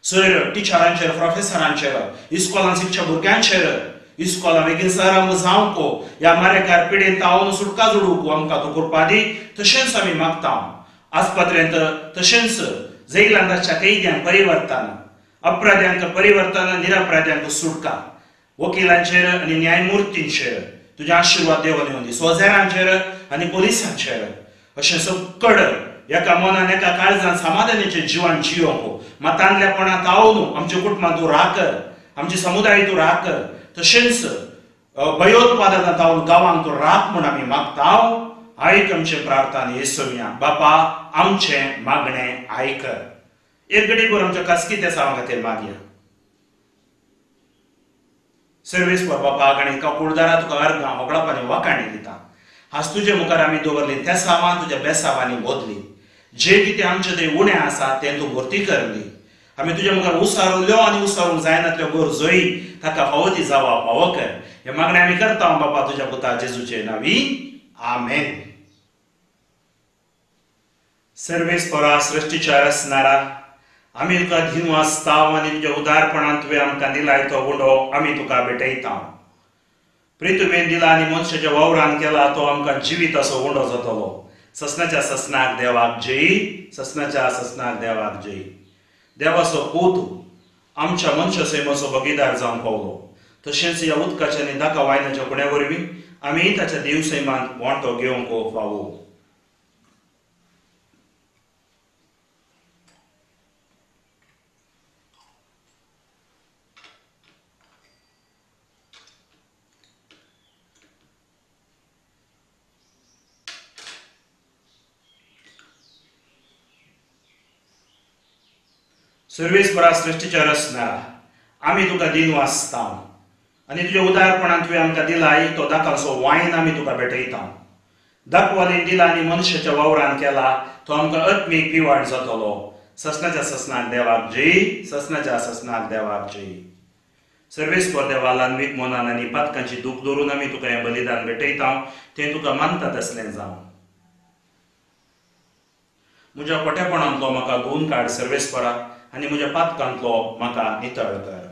सर टिचरांचेर, प्रोफेसरांचेर, इस्कॉलान शिकच्या भुरग्यांचेर, इस्कॉलां बेगीन सरांक जावंक ह्या मारेकार पिडेन तावन सुटका जोडूंक आमकां तूं कृपा दी. तशेंच आमी मागता आस्पत्रेंत तशेंच जैलांदाच्या कैद्यांक परिवर्तन, अपराध्यांक परिवर्तन, निरपराध्यांक सुटका, वकिलांचेर आनी न्यायमुर्तींचेर तुजें आशिर्वाद देवून येवं दी, सोजेरांचेर आनी पोलिसांचेर. अशें सगळ एका मनान एका काळजान समाधानाचें जिवन जियोंक मतांतल्यापणांत तावन आमच्या कुटुंबांत तूं राख, आमचे समुदाय तूं राख, तशेंच भयोत्पादनांत तावन गांवांक तूं राख म्हूण आमी मागता. आयक आमचें प्रार्थना येसुया. बापा आमचें मागणें आयक. एक घडीभर आमच्या खासगी तेसांवा खातीर मागया. सर्वेस्पर बापा आनी काकुळदारा तुका अर्गां होगळापानी वाखाणी दिता. आज तुजे मुखार आमी दवरली तेसांवां तुज्या बेसांवांनी बदली, जे कितें आमचे थंय उणें आसा तें तूं भरती करली. आमी तुज्या मुखार उसारुल्यो आनी उसारूंक जायनातल्यो गरजोय ताका फावो ती जावा फावो कर. हें मागणें आमी करता बापा तुज्या पुता जेजूचे नांवी, आमेन. सर्वेस्परा सृश्टीच्या रचणारा, आमी तुका धिनू आसता आनी तुज्या उदारपणान तुवें आमकां दिलाय तो उंडो आमी तुका भेटयता. प्रितुमेन दिला आनी मनशाच्या वावरान केला तो आमकां जिवीत असो उंडो जातलो. ससनाच्या ससनाक देवाक जय, ससनाच्या ससनाक देवाक जय. देवाचो पूत आमच्या मनशा सैमाचो भागीदार जावन पावलो. तशेंच ह्या उदकाच्या आनी दाका वायनाच्या खुण्या वरवीं आमी ताच्या देव सैमांत वांटो घेवंक फावो. सर्वेस्परा सृश्टीच्या रचणारा आमी तुका दिन वाचता आनी तुज्या उदारपणान तुवें आमकां दिलाय तो दाकांचो वायन आमी तुका भेटयता। दाखवालीन दिला आनी मनशाच्या वावरान केला तो आमकां आत्मीक पिवाड जातलो। ससनाच्या ससनाक देवाक जय, ससनाच्या ससनाक देवाक जय। सर्वेस्पर देवा लानवीक मनान आनी पातकांची दूख दवरून आमी तुका हें बलिदान भेटयता तें तुका मानता तसलें जावं। म्हज्या खोटेपणांतलो म्हाका धुवन काड सर्वेस्परा आनी म्हज्या पातकांतलो म्हाका नितळ कर।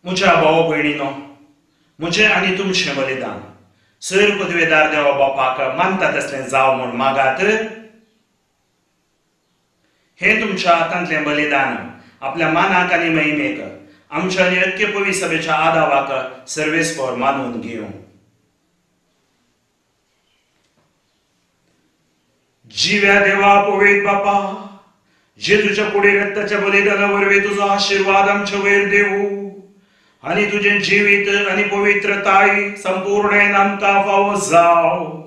म्हज्या भाव भयणीनो, म्हजें आनी तुमचें बलिदान सर पदवेदार देवा बापाक मानता तसलें जावं म्हूण मागात। हें तुमच्या हातांतलें बलिदान आपल्या मानाक आनी महिमेक आमच्या आनी अक्के पवी सभेच्या आदावाक सर्वेस्पर मानून घेवं। जिव्या देवा पवित्र बापा, जेजूच्या कुडी रक्ताच्या बलिदाना वरवीं तुजो आशिर्वाद आमच्या वयर देवू आनी तुजें जिवीत आनी पवित्रताय संपूर्ण आमकां फावो जावं।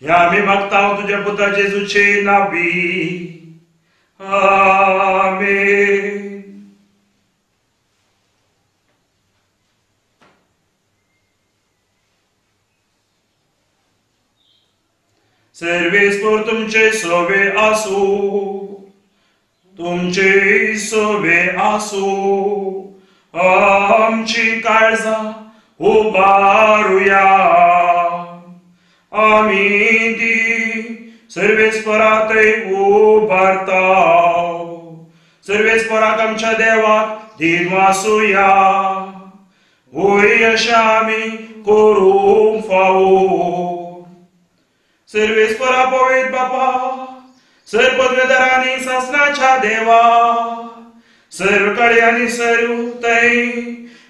ह्या आमी मागता तुज्या पुता जेजूचे नांवी, आमेन। सर्वेस्पर तुमचे सोवे आसूं, तुमचे सोवे आसूं। आमची काळजां उबारुया, आमी ती सर्वेस्परातय उबारता। सर्वेस्पराक आमच्या देवाक दिन वासुया, वय अशें आमी करूंक फावो। सर्वेस्परा पवित्र बापा, सर्व पदवेदारांनी सासनाच्या देवा, सर्व काळी आनी सर्व तय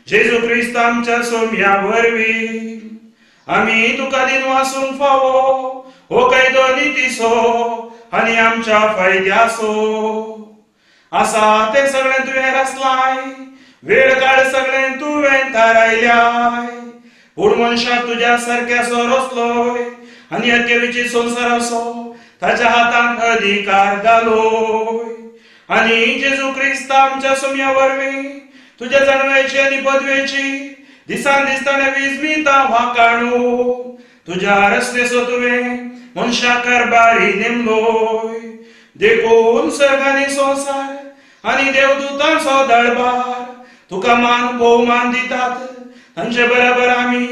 जेजू क्रिस्त आमच्या सोम्या वरवीं आमी तुका दिन वासूंक फावो हो कायदो नितीचो आनी आमच्या फायद्याचो आसा। तें सगळें तुवें रचलाय, वेळ काळ सगळें तुवें थारायल्याय, पूण मनशाक तुज्या सारक्याचो रचलोय आनी अकेवीची संवसाराचो ताच्या हातांत अधिकार घालोय। आनी जेजू क्रिस्त आमच्या सोम्या वरवीं तुज्या जाणवायची आनी पदवेची दिसान दिसताना विस्मिता वाकाणू तुज्या रचनेचो तुवें मनशाक कारभारी नेमलोय। देखून सर्गांनी संवसार आनी देवदूतांचो दरबार तुका मान भोवमान दितात, तांचे बराबर आमी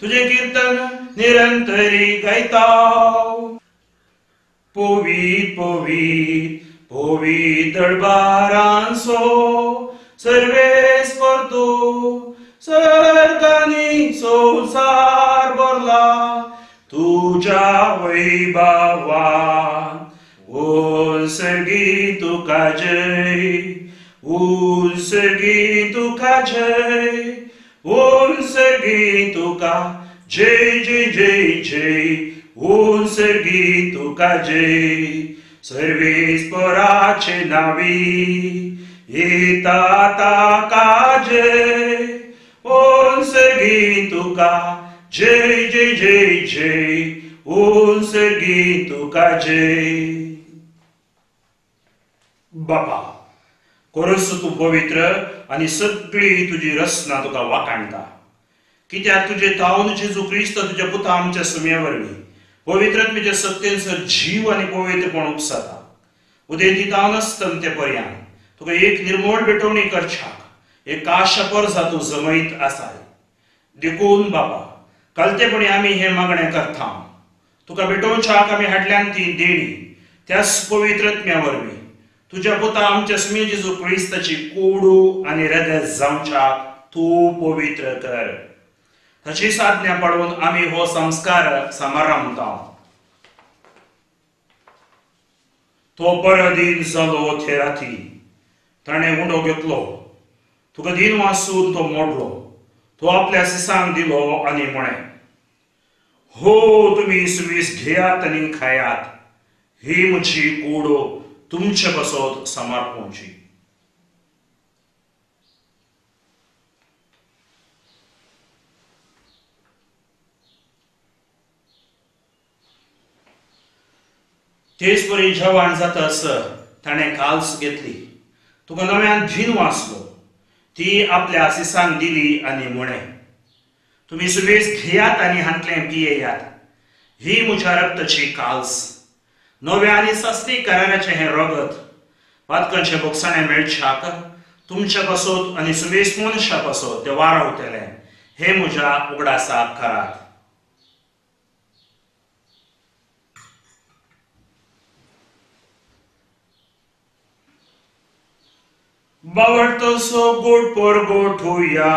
तुजें कीर्तन निरंतरी गायता। पवित्र पवित्र पवित्र दरबारांचो सर्वेस्पर तूं सर्गांनी संवसार भरला तुज्या वैभवान। उत्सर्गी तुका जय, उत्सर्गी तुका जय, उत्सर्गी तुका जय जय जय जय, उत्सर्गी तुका जय। सर्वेस्पराचे नावी येता ताका जय, उत्सर्गी तुका जय जय जय जय, उत्सर्गी तुका जय। बापा, खरोच तूं पवित्र आनी सगळी तुजी रचना तुका वाखाणटा, कित्याक तुजे तावन जेजू क्रिस्त तुज्या पुता आमच्या सुम्या वरवीं पवित्रत्मेच्या सत्तेन सर जीव आनी पवित्रपण उपसता। उदेंती तावन अस्तंते पर्यंत तुका एक निर्मोळ भेटवणी करच्याक एक आशा परसा तूं जमयत आसाय। देखून बाबा कालतेपणी आमी हें मागणें करता, तुका भेटोवच्याक आमी हाडल्यान ती देणी त्याच पवित्रत्म्या वरवीं तुज्या पुता आमच्या सुम्या जेजू क्रिस्ताची कोडू आनी रगत जावच्याक तूं पवित्र कर। ताची साधना पाळून आमी हो संस्कार समारंभता। तो परदीन जालो ते राती ताणें उंडो घेतलो, तुका दिन वासून तो मोडलो, तो आपल्या सिसांक दिलो आनी म्हळें, हो तुमी सुवीस घेयात आनी खायात, ही म्हजी कूड तुमचे पासत समर्पणची। तेच परी जेवण जाता सर ताणें काल्स घेतली, तुका नव्यान धीन वाचलो, ती आपल्या आसिसांक दिली आनी म्हळें, तुमी सुबेज घेयात आनी हांतलें पियेयात, ही म्हज्या रक्ताची काल्स, नव्या आनी सासणी कराराचें हें रगत, पातकांचें बोगसाणें मेळच्याक तुमच्या पासत आनी सुबेज मनशा पासत तें वारावतलें, हें म्हज्या उगडासाक करात. बावडतसो गोड परगोठुया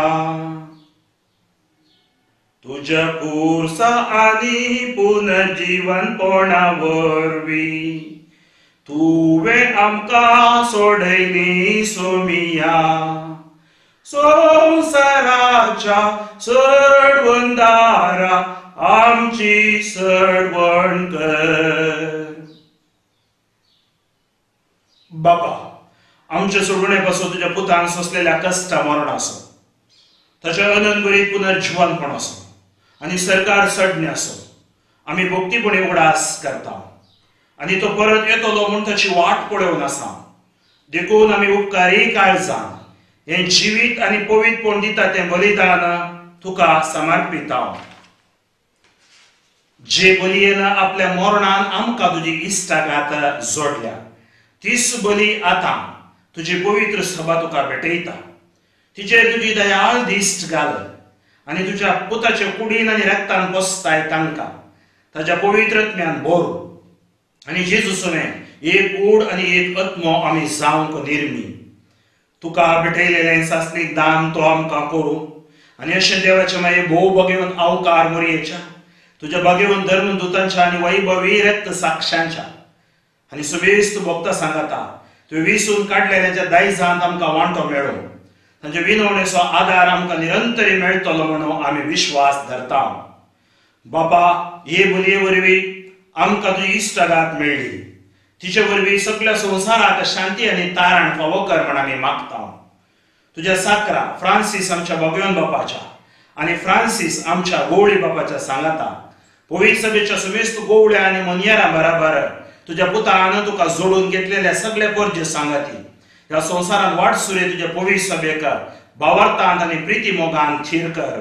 तुज्या पुरसा आनी पुनर्जीवनपणा वरवीं तुवें आमकां सोडयली सोमिया, संवसाराच्या सडवंदारा आमची सडवण कर. बाबा, आमच्या सोडवणे पासून तुज्या पुतान सोंसलेल्या कश्टा मरण आसो, ताच्या अनंतभरीत पुनर्जीवनपण आसो आनी सरकार सडणे आसो, आमी भक्तीपणी उगडास करता आनी तो परत येतलो म्हूण ताची वाट पळोवन आसा. देखून आमी उपकारी काळजान हें जिवीत आनी पवित्रपण दिता तें बलिदान तुका समर्पिता. जे बलयेन आपल्या मरणान आमकां तुजी इश्टागात जोडल्या, तीच बली आतां तुजी पवित्र सभा तुका भेटयता. तिचेर तुजी दयाळ दिश्ट घाल आनी तुज्या पुताचे कुडीन आनी रक्तान पोसताय तांकां ताच्या पवित्रत्म्यान भर आनी जेजू समें एक कूड आनी एक आत्मो आमी जावंक निर्मी. तुका भेटयलेलें सासणीक दान तो आमकां करूं आनी अशें देवाचें मागीर भोव बगेवन आवकार मोरयेच्या तुज्या बगेवन धर्मदुतांच्या आनी वैभवी रक्त साक्षांच्या आनी सुबेस्त भोगता सांगाता तुवें विसून काडलेल्याच्या दायजांत आमकां वांटो मेळो, तांचे विनवणेचो आदार आमकां निरंतरी मेळटलो म्हणून आमी विश्वास धरता. बाबा, हे बोलये वरवीं आमकां तुजी इश्टागात मेळ्ळी, तिचे वरवीं सगळ्या संवसाराक शांती आनी तारण फावो कर म्हण आमी मागता. तुज्या साकरा फ्रांसीस आमच्या भगवान बापाच्या आनी फ्रांसीस आमच्या गोवळी बापाच्या सांगाता पवित्र सभेच्या सुमेस्त गोवळ्या आनी मनयेरां बराबर तुज्या पुतान तुका जोडून घेतलेल्या सगळ्या पोरजे सांगाती ह्या संवसारान वाट सुरे तुज्या पवित्र सभेक भावार्थान आनी प्रिती मोगान थीर कर.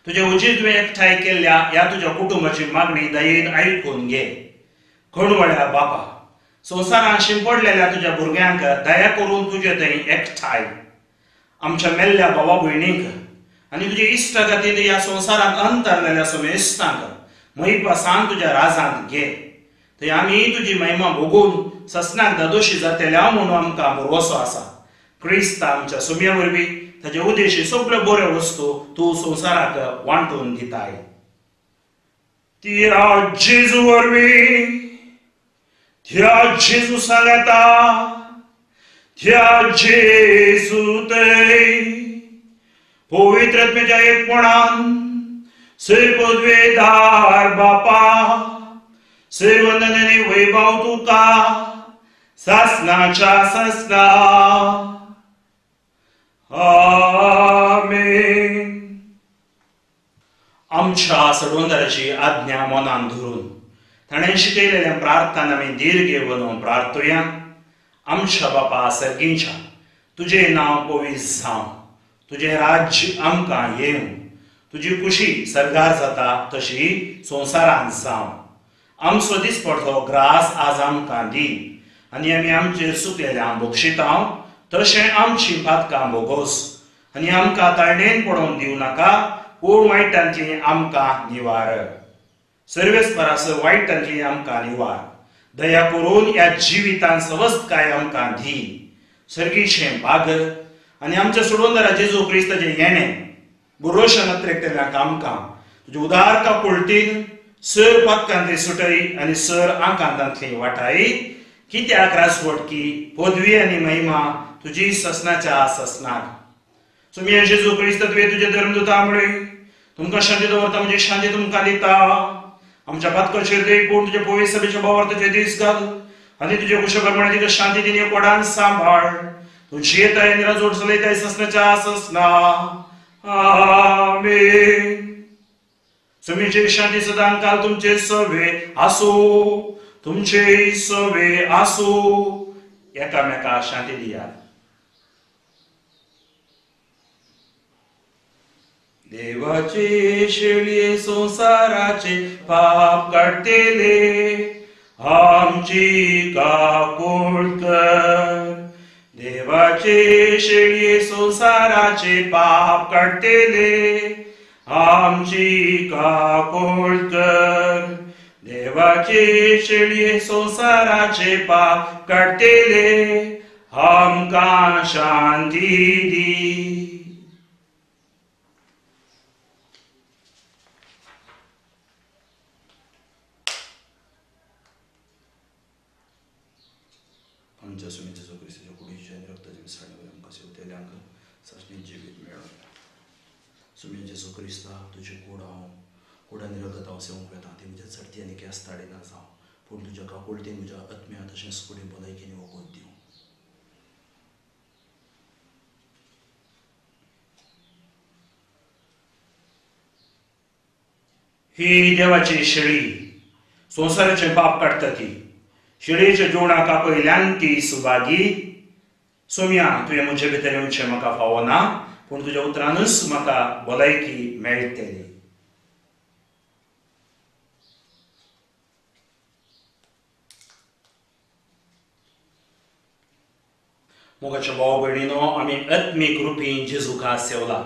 तुजे उजीर तुवें एकठांय केल्ल्या ह्या तुज्या कुटुंबाची मागणी दयेन आयकून घे. खणवळ्या बापा, संवसारान शिंपडलेल्या तुज्या भुरग्यांक दया करून तुजे थंय एकठांय आमच्या मेल्ल्या भावा भयणींक आनी तुजे इश्टागतीन ह्या संवसारांत अंतरलेल्या समेस्तांक महिपासान तुज्या राजांत घे. थंय आमी तुजी महिमा भोगून ससनाक दादोशी जातेल्या म्हणून आमकां भरवसो आसा. क्रिस्त आमच्या सुम्या वरवीं ताजे उद्देशी सगळ्यो बऱ्यो वस्तू तूं संवसाराक वांटून दिताय. त्या जेजू वरवीं, त्या जेजू सांगाता, त्या जेजू थंय पवित्र आत्म्याच्या एकपणान सैपदवेदार बापा सैवंदने वैभव तुका सासनाच्या सासना. आमेन. आमच्या सडवंदाराची आज्ञा मनान धरून ताणें शिकयलेल्या प्रार्थना आमी धीर घेवन प्रार्थुया. आमच्या बापा सर्गींच्या, तुजें नांव पवित्र जावं, तुजें राज्य आमकां येवं, तुजी खुशी सर्गार जाता तशी संवसारांत जावं. आमचो दिसपडतो ग्रास आज आमकां दी आनी आमी आमचेर चुकलेल्या बक्षितां तशें आमची पातकां भोगोस आनी आमकां ताळणेन पडोवन दिवं नाका, पूण वायटांची आमकां निवार. सर्वेस्परास वायटांची आमकां निवार. दया करून ह्या जिवितान सवस्तकाय आमकां दी. सर्गीचें भाग आनी आमच्या सोडवंदारा जेजू क्रिस्ताचें येणें बुरोशन अत्रेकतल्यांक आमकां तुजे उदार काकुळटीन सर पातकांतली सुटय आनी सर आकांतांतली वाटाय. कित्याक राजवटकी पदवी आनी महिमा तुजी ससनाच्या ससनाक. सुमिया जेजू क्रिस्त तुवें तुजे धर्मदुता म्हळें, तुमकां शांती दवरता, म्हजी शांती तुमकां दिता. आमच्या पातकाचेर दय पूण तुज्या पवित्र सभेच्या भावार्थाचे दीस घाल आनी तुजे कुशे प्रमाणे तिका शांती दिनी कोडान सांबाळ. तूं जियेताय आनी राजवट चलयताय ससनाच्या ससना. आमेन. सुमीची शांती सदांकाल तुमचे सवे आसूं. तुमचे सवे आसूं. एकामेका शांती दियात. देवाचे शेळये संवसाराचे पाप काडटेले आमची काकूळ कर. देवाचे शेळये संवसाराचे पाप काडटेले आमची काकूळ कर. देवाचे शेळये संवसाराचे पाप काडटेले आमकां शांती दी. आमच्या स्वामी जेजू क्रिस्ताच्या कुडीच्या आनी रक्ताच्या मिसळणे आमकां सेवतेल्यांक सासणीत जिवीत मेळूं. स्वामी जेजू क्रिस्ता, तुजी कूड हांव कूड आनी रगत हांव सेवंक वेता, ती म्हज्या चडती आनी केस ताडिना जावं, पूण तुज्या काकुळटीन म्हज्या आत्म्या तशेंच कुडी भलायकेन वखद दिवं. ही देवाची शेळी संवसाराचें पाप काडटा ती शेळयेच्या जेवणाक आपयल्यान ती सुभागी. सोम्या, तुवें म्हजे भितर येवचें म्हाका फावना, पूण तुज्या उतरानूच म्हाका भलायकी मेळटली. मोगाच्या भाव भयणीनो, आमी आत्मीक रुपी जेजूक सेवला.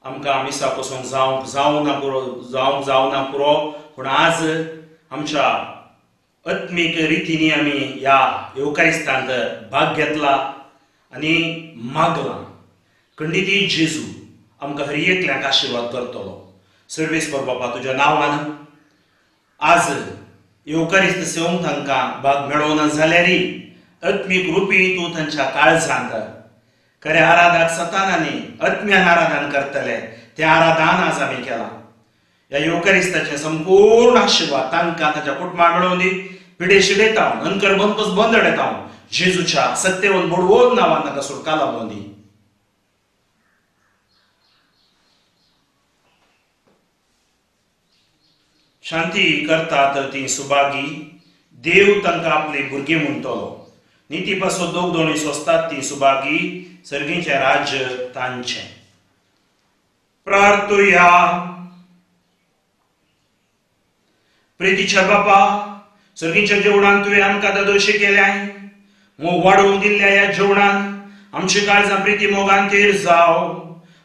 आमकां मिसाक वचोंक जावंक जावना पुरो, जावंक जावना पुरो, पूण आज आमच्या आत्मीक रितींनी आमी ह्या येवकारिस्तांत भाग घेतला आनी मागला. खंडिती जेजू आमकां हर एकल्याक आशिर्वाद करतलो. सर्वेस्पर बापा, तुज्या नांवान आज येवकारिस्त सेवंक तांकां भाग मेळोना जाल्यारय आत्मीक रुपी तूं तांच्या काळजांत खऱ्या आराधाक सतानांनी आत्म्यान आराधन करतले तें आराधन आज आमी केलां. ह्या येवकारिस्ताचें संपूर्ण आशिर्वाद तांकां तांच्या कुटुंबाक मेळोवन दी. पिडे शिडयता अनकर बंदपस बंद अडयता जेजूच्या सत्तेवन बोडवोन नांवान तांकां सुटका लाबोवन दी. शांती करतात ती सुभागी, देव तांकां आपली भुरगीं म्हणटलो. निती पासून दोग दोणी सोंसतात ती सुभागी, सर्गीचें राज्य तांचें. प्रार्थुया. प्रितीच्या बापा, सर्गीच्या जेवणान तुवें आमकां दादोशी केल्याय. मोग वाडोवन दिल्ल्या ह्या जेवणान आमची काळजां प्रिती मोगान थीर जाव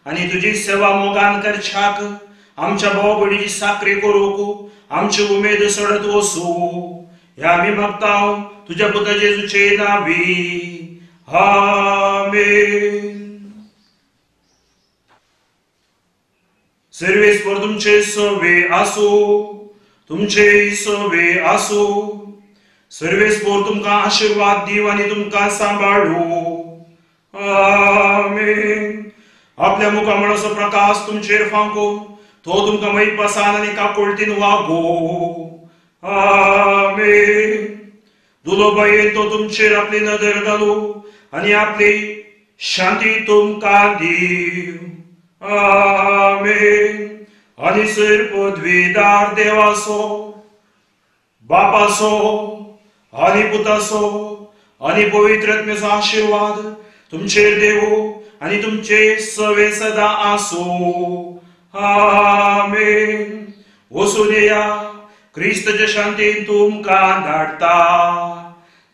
आनी तुजी सेवा मोगान करच्याक आमच्या भाव भयणीची साकरी करूंक आमची उमेद सडत वसूं. ह्या आमी मागता तुज्या पुता जेजूचे नांवी. आमेन. सर्वेस्पर तुमचे सवे आसूं, तुमचे सवे आसूं. सर्वेस्पर तुमकां आशिर्वाद दिव आनी तुमकां सांबाळूं. आमेन. आपल्या मुखामळाचो प्रकाश तुमचेर फांको, तो तुमकां मैपासान आनी काकुळटीन वागो. आमेन. दुलोबायेन तो तुमचेर आपली नदर घालू आनी आपली शांती तुमकां दिव. आमेन. आनी सर पदवीदार देवाचो, बापाचो आनी पुताचो आनी पवित्र आत्म्याचो आशिर्वाद तुमचेर देवो आनी तुमचे सवे सदां आसूं. आमेन. वचून येया, क्रिस्तचे शांतीन तुमकां धाडटा.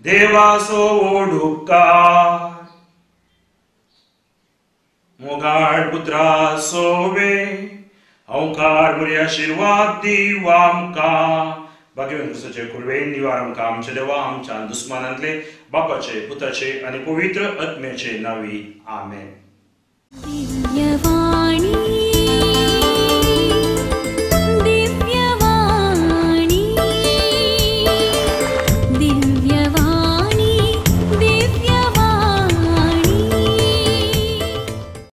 देवाचो व्हड उपकार. मोगाळ पुत्रा सोवे अंकार बरी आशिर्वाद दिव आमकां. भाग्यवंत क्रिस्ताचे कुरवेन निवार आमकां आमच्या देवा आमच्या दुस्मानांतले बापाचे पुताचे आनी पवित्र आत्म्याचे नांवी. आमेन. दिव्यवाणी.